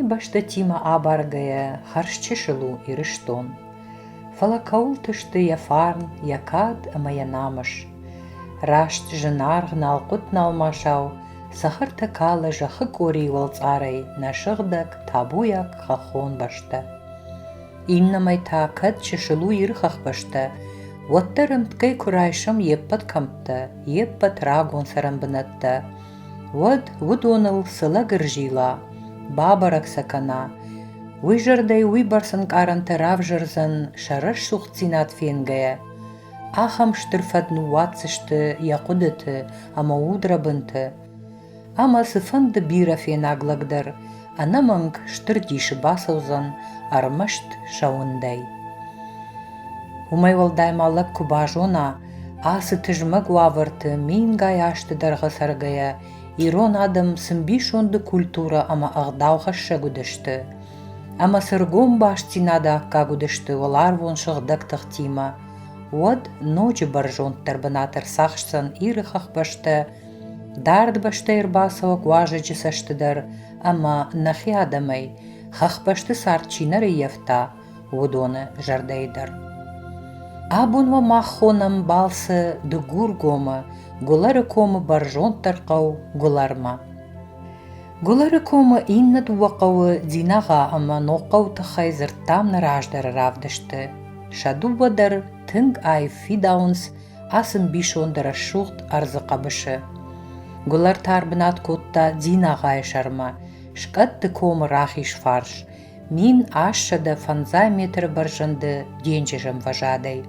бӕстӕтимӕ абаргӕйӕ хӕрзчысыл у Ирыстон. Фӕлӕ кӕуылты сты йӕ фарн, йӕ кад ӕмӕ йӕ намыс. Раст зынаргъ налхъуыт-налмасау цӕхӕртӕ калы зӕххы къорийы уӕлцъарӕй нӕ сыгъдӕг, табуйаг хӕххон бӕстӕ. Иннӕмӕй та кӕд чысыл у Иры хӕхбӕстӕ, уӕддӕр ӕмткӕй куы райсӕм йе ппӕт кӕмттӕ, йе ппӕт рагон цӕрӕнбынӕттӕ, уӕд уыдоныл цы лӕг ӕрзила, бабӕрӕг сӕ кӕна, уый зӕрдӕйы уыйбӕрц ӕнкъарӕнтӕ равзӕрдзӕн сӕ рӕсугъддзинад фенгӕйӕ, ахӕм стыр фӕд ныууадздзысты йӕ хъуыдыты ӕмӕ удрӕбынты, ӕмӕ цыфӕнды бирӕ фенӕг лӕг дӕр ӕнӕмӕнг стыр дисы бацӕудзӕн ӕрмӕст сӕ уындӕй. Уымӕй уӕлдай ма лӕг куы базона, ацы тызмӕг уавӕрты мингай азты дӕргъы цӕргӕйӕ ирон адӕм цы мбисонды культурӕ ӕмӕ ӕгъдаухӕссӕг уыдысты, ӕмӕ цы ргом бастдзинады аккаг уыдысты уӕларвон сыгъдӕг тыхтимӕ, уӕд ноджы бӕрзонддӕр бынат ӕрцахсдзӕн Иры хӕхбӕстӕ дард бӕстӕй ӕрбацӕуӕг уазӕджы цӕсты дӕр ӕмӕ нӕхи адӕмӕй хӕхбӕсты цард чи нӕ рыййӕфта, уыдоны зӕрдӕйы дӕр. Абон уӕ мах хонӕм балцы Дыгургомы, Гуылӕры комы бӕрзонддӕр хъӕу Гуылӕрмӕ. Гуылӕры комы иннӕ дыууӕ хъӕуы Дзинагъа ӕмӕ Ногхъӕуы тыххӕй дзырдтам нӕ раздӕры равдысты. Сӕ дыууӕ дӕр тынг аив фидауынц ацы мбисонды рӕсугъд ӕрдзы хъӕбысы. Гуылӕр та ӕрбынат кодта Дзинагъайы сӕрмӕ, Скъӕтты комы рахиз фарс, 1850 метры бӕрзӕнды денджызы ӕмвӕзадӕй.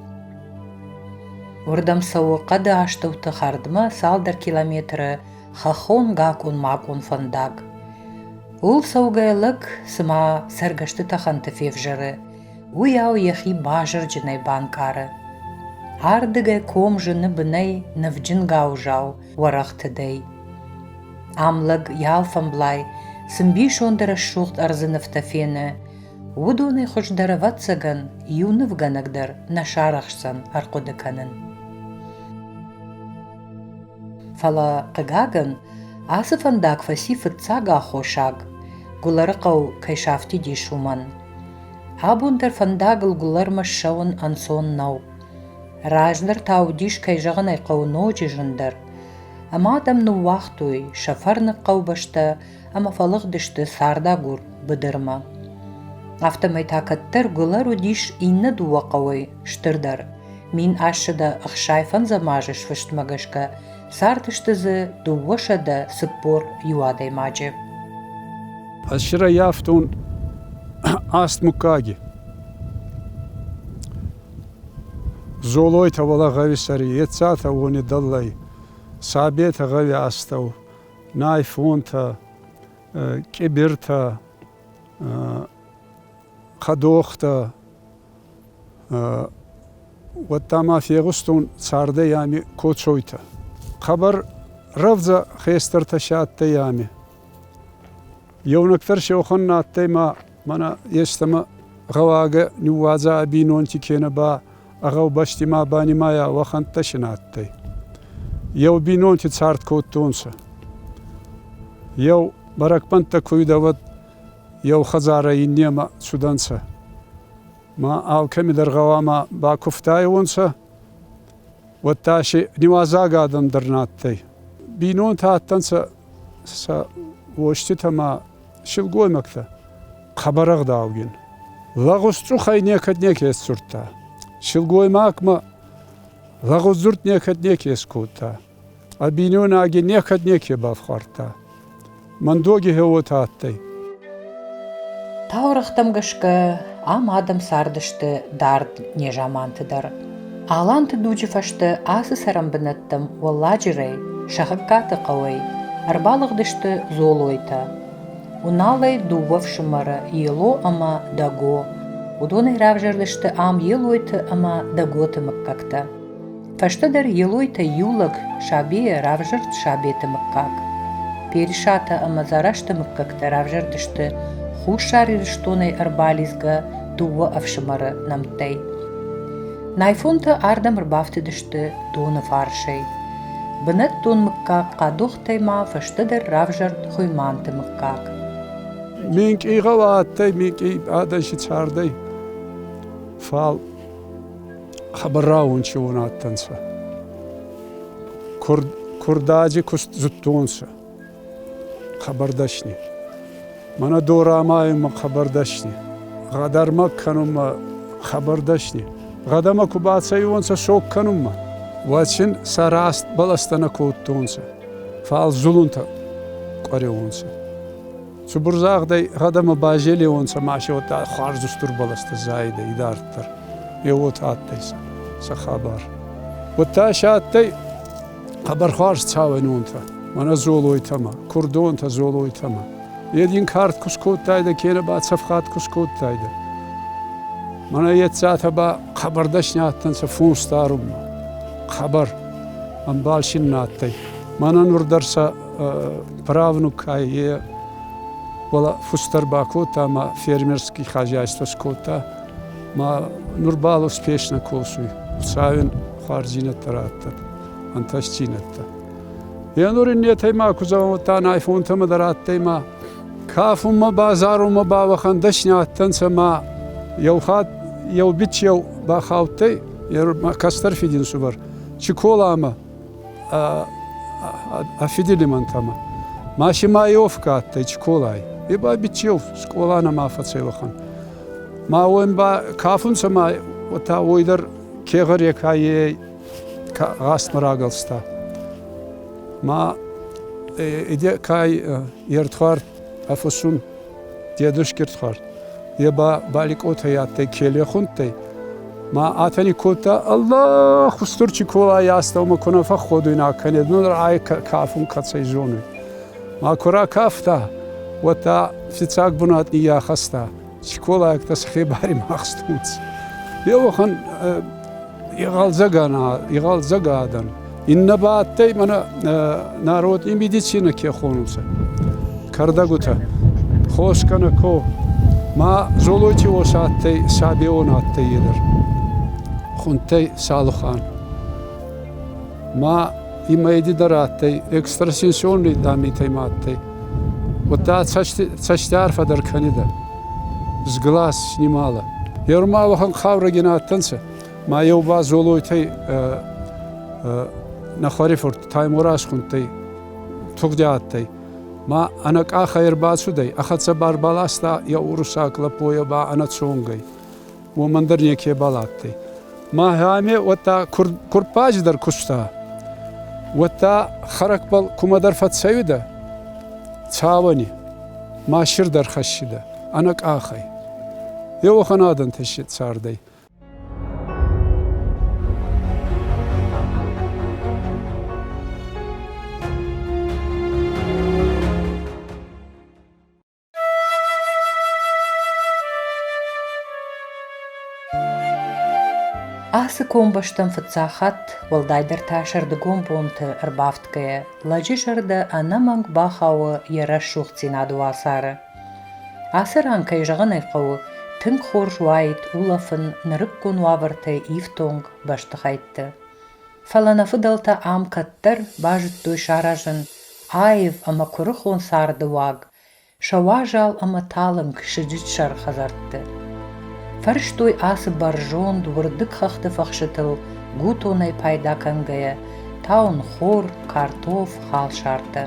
Уырдӕм цӕуы хъӕды астӕуты хӕрдмӕ цалдӕр километры хӕххон гакъон-макъон фӕндаг. Ууыл цӕугӕ лӕг цыма цӕргӕсты тӕхӕнты февзӕры, уыйау йӕхи базырджынӕй банкъары. Ардыгӕй ком зыны бынӕй нывджын гауызау уӕрӕх тыдӕй. Ам лӕг йӕ алфӕмблай цы мбисонды рӕсугъд ӕрдзы нывтӕ фены, уыдонӕй хуыздӕр, ӕвӕццӕгӕн, иу нывгӕнӕг дӕр нӕ сарӕхсдзӕн ӕрхъуыды кӕнын. Фӕлӕ, хъыгагӕн, ацы фӕндаг фӕци фыццаг аххосаг, Гуылӕры хъӕу кӕй сафтид ис, уымӕн. Абон дӕр фӕндагыл Гуылӕрмӕ ссӕуын ӕнцон нӕу. Раздӕр та уыдис, кӕй зӕгъын ӕй хъӕуы, ноджы зындӕр. Ӕмӕ адӕм ныууагътой сӕ фӕрныг хъӕубӕстӕ ӕмӕ фӕлыгъдысты цардагур быдырмӕ. Афтӕмӕй та кӕддӕр Гуылӕр уыдис иннӕ дыууӕ хъӕуӕй стырдӕр. 1865 азы сфыстмӕ гӕсгӕ цардысты дзы 241 адӕймаджы. Ӕз сӕрӕййӕфтон аст муггаги. Золойтӕ уӕлӕ гъӕуи сӕри, Ецатӕ уони дӕллӕй, Сабетӕ гъӕуи астӕу, Найфонтӕ, Къибиртӕ, Хъӕдохтӕ, уӕдта ма фегъустон цардӕй ами Коцойтӕ. Хъӕбӕр рӕвдзӕ хестӕртӕ си адтӕй ами. Еунӕгдӕр си уӕхӕн на адтӕй ма мӕнӕ естӕмӕ гъӕуагӕ ниууадза ӕ бийнонти кенӕ ба ӕ гъӕубӕсти ма банимайа, уӕхӕнттӕ си на адтӕй. Еу бийнонти цард кодтонцӕ. Еу бӕрӕгбӕнттӕ ку уидӕ, уӕд еу хӕдзарӕ иннемӕ цудӕнцӕ. Ма алкӕми дӕр гъӕуама бакувтайуонцӕ, уӕдта си ниуазӕг адӕм дӕр на адтӕй. Бийнонтӕ адтӕнцӕ сӕ уоститӕ ма силгоймӕгтӕ хъӕбӕр ӕгъдаугин. Лӕгъуз цъухӕй некӕд неке сдзурдта. Силгоймагмӕ лӕгъуз дзурд некӕд неке скодта. Ӕ бийнойнаги некӕд неке бафхуардта. Мӕн доги гье уотӕ адтӕй. Таурӕгътӕм гӕсгӕ ам адӕм цардысты дард незаманты дӕр. Аланты дуджы фӕстӕ ацы цӕрӕнбынӕттӕм Уӕлладжырӕй, Сӕхӕгкаты хъӕуӕй ӕрбалыгъдысты Золойтӕ. Уыналӕй дыууӕ фсымӕры Ело ӕмӕ Дӕго. Уыдонӕй равзӕрдысты ам Елойты ӕмӕ Дӕготы мыггӕгтӕ. Фӕстӕдӕр Елойтӕй иу лӕг Сабейӕ равзӕрд Сабеты мыггаг. Перисатӕ ӕмӕ Дзарасты мыггӕгтӕ равзӕрдысты Хуссар Ирыстонӕй ӕрбалидзгӕ дыууӕ ӕфсымӕры нӕмттӕй. Найфонтӕ ардӕм ӕрбафтыдысты доны фарсӕй. Бынӕттон мыггаг Хъӕдохтӕй ма фӕстӕдӕр равзӕрд Хуйманты мыггаг. Минкъий гъӕу адтӕй, минкъий адӕн си цардӕй. Фал хъӕбӕр рауончиуон адтӕнцӕ. Курдаджи куст зудтонцӕ. Хъӕбӕр дӕсни. Мӕнӕ дорамайунмӕ хъӕбӕр дӕсни. Гъӕдӕрмӕг кӕнунмӕ хъӕбӕр дӕсни. Гъӕдӕмӕ ку бацӕйуонцӕ сог кӕнунмӕ, уӕд син сӕ раст бӕлӕстӕ нӕ кодтонцӕ, фал зулунтӕ къуӕреуонцӕ. Цубур загъдӕй гъӕдӕмӕ базелиуонцӕ ма си уӕдта хуарз устур бӕлӕстӕ зайидӕ идарддӕр. Е уотӕ адтӕй сӕ хабар. Уӕдта си адтӕй хъӕбӕр хуарз цауӕйнонтӕ, мӕнӕ Золойтӕмӕ, курдонтӕ Золойтӕмӕ. Е дин кард ку скодтайдӕ кенӕ ба цӕфхат ку скодтайдӕ. Мӕнӕ еццатӕ ба хъӕбӕр дӕсни адтӕнцӕ фонс дарунмӕ. Хъӕбӕр ӕмбал син нӕ адтӕй. Мӕнӕ нур дӕр сӕ правнук ӕй е уӕлӕ фустӕр бакодта ӕма фермерский хозяйство скодта. Ма нур бал успешно косуй. Хуцауӕн хуарздзийнӕдтӕ раттӕд, ӕнтӕстдзийнӕдтӕ. Е нур иннетӕй ма ку зӕгъон, айфонтӕмӕ дӕр адтӕй ма кафунмӕ ба, зарунмӕ ба уӕхӕн дӕсни адтӕнцӕ ма еу хатт еу биччеу бахаудтӕй, кӕстӕр фидинсувӕр, Чиколамӕ ӕ фиди лимӕнтӕмӕ. Ма си маёвка адтӕй Чиколай. Е ба биччеу скъола нӕма фӕцӕй уӕхӕн. Ма уон ба кафунцӕ ма уотӕ уой дӕр кегъӕре ка е гъастмӕ рагӕлста. Ма иде кай ертхуард ӕфусун дедушки ртхуард. Е ба Баликъотӕй адтӕй, келе хундтӕй. Ма атӕни кодта, Аллах, устур Чиколай астӕумӕ ку нӕ фӕхходуйнаг кӕнед, нур ӕй кафун кӕцӕй зонуй. Ма ку ракафта, уӕдта фиццаг бунат ниййахӕста. Чиколайӕгтӕ сӕхе баримӕхстонцӕ. Еуӕхӕн игъӕлдзӕг адӕн. Иннӕ ба адтӕй мӕнӕ народ и медицинӕ ке хонунцӕ. Кӕрдӕгутӕ. Хосгӕнӕг ко. Ма Золойти уосӕ адтӕй, Сабеон адтӕй е дӕр. Хундтӕй Салухан. Ма имӕ еди дӕр адтӕй, экстрасенсионный дамитӕй ма адтӕй. Уӕдта цӕсти арфӕ дӕр кӕнидӕ. Сглаз снимала. Ерма уӕхӕн хъаурӕгин адтӕнцӕ. Ма еу ба Золойтӕй нӕ хуӕрифурт Таймураз хундтӕй, тугъди адтӕй. Ма ӕнӕ къахӕй ӕрбацудӕй, ӕ хӕццӕ ба ӕрбаласта е уруссаг лӕппойӕ ба ӕнӕ цонгӕй. Уомӕн дӕр некебал адтӕй. Ма ами уӕдта курппази дӕр куста. Уӕдта хӕрӕгбӕл кумӕдӕр фӕццӕуидӕ, цауӕни, ма сирд ӕрхӕссидӕ ӕнӕ къахӕй. Еуӕхӕн адӕнтӕ цардӕй. Ацы комбӕстӕм фыццаг хатт, уӕлдайдӕр та сӕрдыгон бонты ӕрбафтгӕйӕ, лӕджы зӕрдӕ ӕнӕмӕнг бахауы йӕ рӕсугъддзинады уацары. Ацы ран, кӕй зӕгъын ӕй хъӕуы, тынг хорз уаид улӕфын нырыккон уавӕртӕй ифтонг бӕстыхӕйтты. Фӕлӕ нӕ фыдӕлтӕ ам кӕддӕр базыдтой саразын аив ӕмӕ куырыхон царды уаг, сӕ уазал ӕмӕ талынг сыджытсӕр хӕдзӕртты. Фӕрстой ацы бӕрзонд уырдыг хӕхты фӕхсытыл гутонӕй пайда кӕнгӕйӕ тауын хор, картоф, халсартӕ.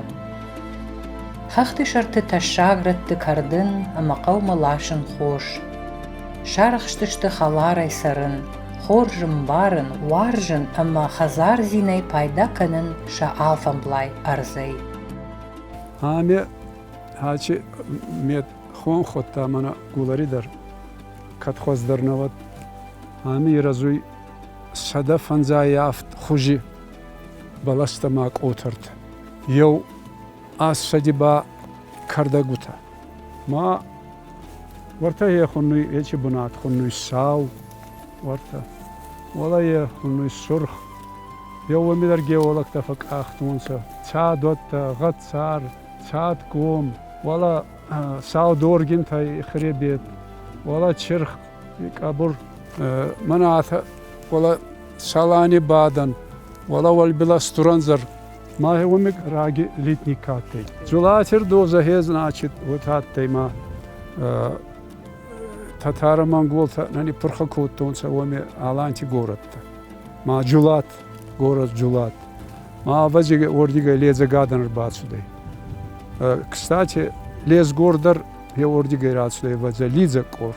Хӕхты сӕрты тӕссаг рӕтты кӕрдын ӕмӕ хъӕумӕ ласын хос. Сарӕхстысты хӕларӕй цӕрын, хорз ӕмбарын, уарзын ӕмӕ хӕдзардзинӕй пайда кӕнын сӕ алфӕмблай ӕрдзӕй. Ами ачи мед хонх уодта мӕнӕ Гулари дӕр, кӕд хуӕздӕр нӕ уӕд. Ами ирӕзуй 157 хузи бӕлӕстӕ ма къотӕртӕ. Еу ассӕди ба кӕрдӕгутӕ. Ма уӕртӕ е хуннуй, ечи бунат хуннуй сау, уӕртӕ. Уӕлӕ е хуннуй сурх. Еуеми дӕр геологтӕ фӕкъахтонцӕ цадуӕттӕ, гъӕдцар, цадгом, уӕлӕ сау доргинтӕй хребет, уӕлӕ чырх, къӕбур. Мӕнӕ атӕ уӕлӕ Салани бадӕн, уӕлӕ уӕлбилӕ Стурӕнзӕр. Ма уоми раги литник адтӕй. Дзулатир дозӕ хе, значит, вот адтӕй ма. Татаро-монголтӕ нӕ ниппурхӕ кодтонцӕ уоми аланти горӕттӕ. Ма Джулат, город Джулат. Ма ӕвӕдзи уордигӕй ледзӕг адӕн ӕрбацудӕй. Кстати, Лезгор дӕр уордигӕй рацудӕй, ӕвӕдзӕ, лидзӕг къор.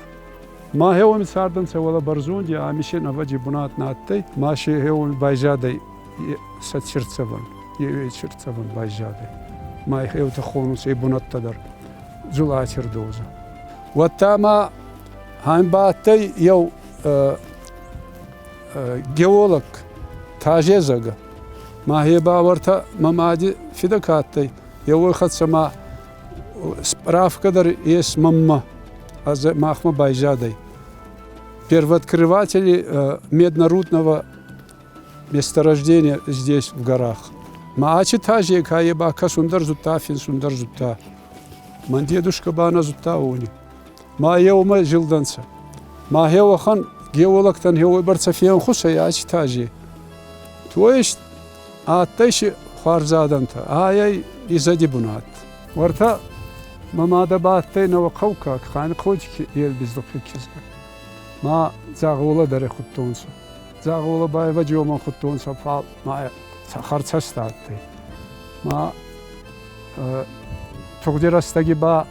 Ма хеуоми цардӕнцӕ уӕлӕ бӕрзонди, ами си ӕвӕдзи бунат нӕ адтӕй, ма си хеуоми байзадӕй сӕ циртдзӕвӕн, е циртдзӕвӕн байзадӕй. Ма хеутӕ хонунцӕ бунӕттӕ дӕр Дзулати ӕрдозӕ. Уӕдта ма хайн ба адтӕй еу геолог Тажезӕг. Ма хе ба уӕртӕ мӕ мади фидӕ ка адтӕй, еуей хӕццӕ ма справка дӕр ес мӕнмӕ, махмӕ байзадӕй. Первооткрыватели меднорудного месторождения здесь, в горах. Ма ачи таже ка е ба кӕсун дӕр зудта, финсун дӕр зудта. Мӕн дедушка ба нӕ зудта уони. Ма еумӕ зилдӕнцӕ. Ма хеуӕхӕн геологтӕн хеуӕйбӕрцӕ фенхус ӕй ачи таже. То есть адтӕй си хуӕрзадӕнтӕ, айӕй изӕди бунат. Уӕртӕ мӕ мадӕ ба адтӕй нӕуӕгхъӕуккаг Ханихъоти Елбиздухъи кизгӕ. Ма дзӕгъола дӕр худтонцӕ. Дзӕгъола ба ӕвӕдзи уомӕн худтонцӕ, фал ма цӕхӕрцӕстӕ адтӕй. Ма тугъди рӕстӕги ба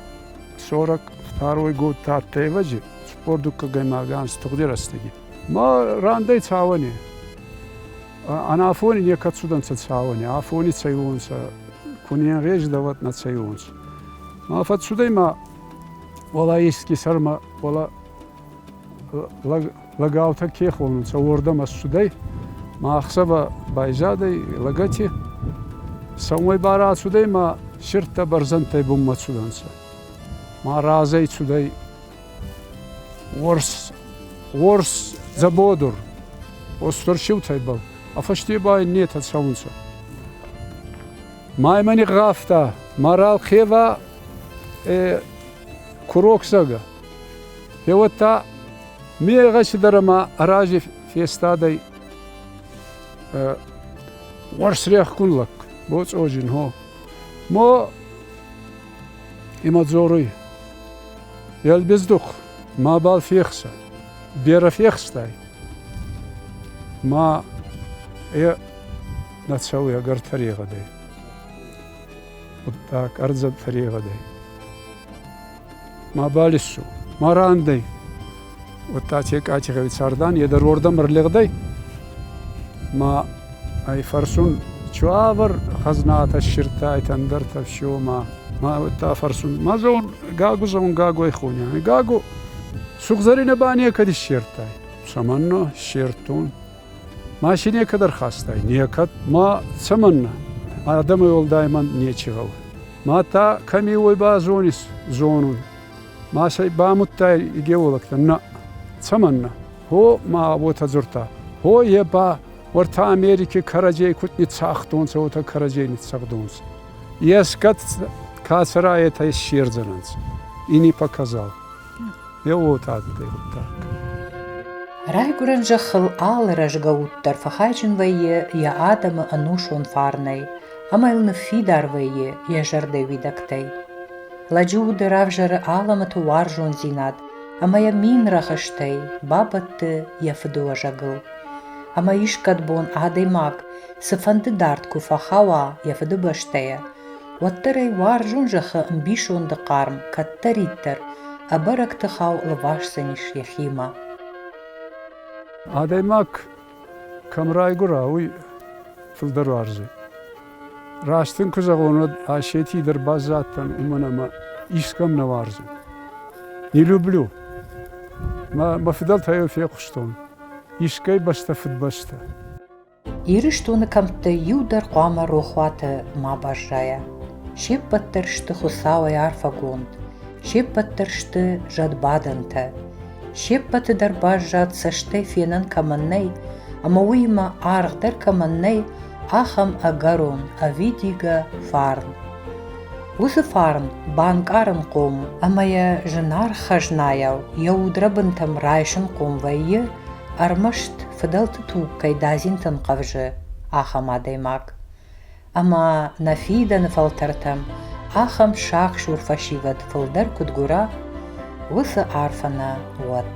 42-й год адтӕй ӕвӕдзи, 42-ӕймаг анз тугъди рӕстӕги. Ма рандӕй цауӕни. Ӕнафони некӕд цудӕнцӕ цауӕни, афони цӕуонцӕ, ку не нгъездӕ, уӕд нӕ цӕуонцӕ. Ма фӕццудӕй ма уӕлӕ ески сӕрмӕ, уӕлӕ лӕгаутӕ ке хонунцӕ, уордӕмӕ ссудӕй, ма ӕхсӕвӕ байзадӕй лӕгӕти. Сӕумӕй ба рацудӕй ма сирдтӕ бӕрзӕндтӕй бунмӕ цудӕнцӕ. Ма разӕй цудӕй уорс, уорс дзӕбодур, остурсиутӕйбӕл, а фӕсте ба иннетӕ цӕунцӕ. Ма имӕ нигъгъавта, марал хева курок зӕгъгӕ. Гъеуӕдта ме гъӕци дӕр ӕма арази фестадӕй уорсрехгун лӕг, боцъоджин, гъо. Мо имӕ дзоруй: Елбездухъ, мабал фехсӕ, берӕ фехстай. Ма е нӕ цӕуй ӕгӕр тӕрегъӕдӕй. Гъуддаг ӕрдзӕ тӕрегъӕдӕй. Мабал иссу, ма рандӕй. Уӕдта Текъати гъӕуи цардан, е дӕр уордӕмӕ ӕрлигъдӕй. Ма ӕй фӕрсун, цуавӕр хӕзнатӕ ссирдтайтӕ, ӕндӕртӕ всё ма. Ма уӕдта фӕрсун, ма зӕгъун, Гагу зӕгъун, Гагуй хониан. Гагу сугъзӕрийнӕ ба некӕд иссердтай. Цӕмӕннӕ ссердтон? Ма си некӕд ӕрхастай? Некӕд. Ма цӕмӕннӕ? Адӕмӕй уӕлдай мӕн нечи гъӕуй. Ма та кӕми уой ба зонис? Зонун. Ма сӕ бамудтай геологтӕн? Нӕ. Цӕмӕннӕ? Хо ма уотӕ дзурдта. Хо е ба уӕртӕ Америки кӕрӕдзей куд ниццагътонцӕ, уотӕ кӕрӕдзей ниццӕгъдонцӕ. Ескӕд ка цӕра, етӕ иссердзӕнӕнцӕ. И не показал. Е уотӕ адтӕй гъуддаг. Райгуырӕн зӕххыл алы рӕзгӕ уд дӕр фӕхайджын вӕййы йӕ адӕмы ӕнусон фарнӕй ӕмӕ йыл ныффидар вӕййы йӕ зӕрдӕйы уидӕгтӕй. Лӕджы уды равзӕры алӕмӕты уарзондзинад ӕмӕ йӕ мин рӕхыстӕй бабӕтты йӕ фыдыуӕзӕгыл. Ӕмӕ искӕд бон адӕймаг цыфӕнды дард куы фӕхауа йӕ фыдыбӕстӕйӕ, уӕддӕр ӕй уарзон зӕххы ӕмбисонды хъарм кӕддӕриддӕр ӕбӕрӕг тыхау лвасдзӕнис йӕхимӕ. Адӕймаг кӕм райгуыра, уый фылдӕр уарзы. Раст ын куы зӕгъон, уӕд Осетийы дӕр баззадтӕн, уымӕн ӕмӕ искӕм нӕ уарзын. Не люблю. Мӕ фыдӕлтӕй фехъуыстон. Искӕй бӕстӕ фыдбӕстӕ. Ирыстоны кӕмттӕй иу дӕр хъуамӕ рохуаты ма баззайа. Се ппӕт дӕр сты Хуыцауӕй арфӕгонд, се ппӕт дӕр сты зӕдбадӕнтӕ. Се ппӕты дӕр баззад цӕстӕй фенӕн кӕмӕн нӕй, ӕмӕ уыимӕ аргъ дӕр кӕмӕн нӕй, ахӕм ӕгӕрон, ӕвидигӕ фарн. Уыцы фарн банкъарынхъом ӕмӕ йӕ зынаргъ хӕзнайау йӕ удрӕбынтӕм райсынхъом вӕййы, ӕрмӕст фыдӕлты туг кӕй дадзинтӕн хъӕвзы, ахӕм адӕймаг. Ӕмӕ нӕ фидӕны фӕлтӕртӕм ахӕм сагсур фӕсивӕд фылдӕр куыд гуыра, уыцы арфӕ нӕ уӕд.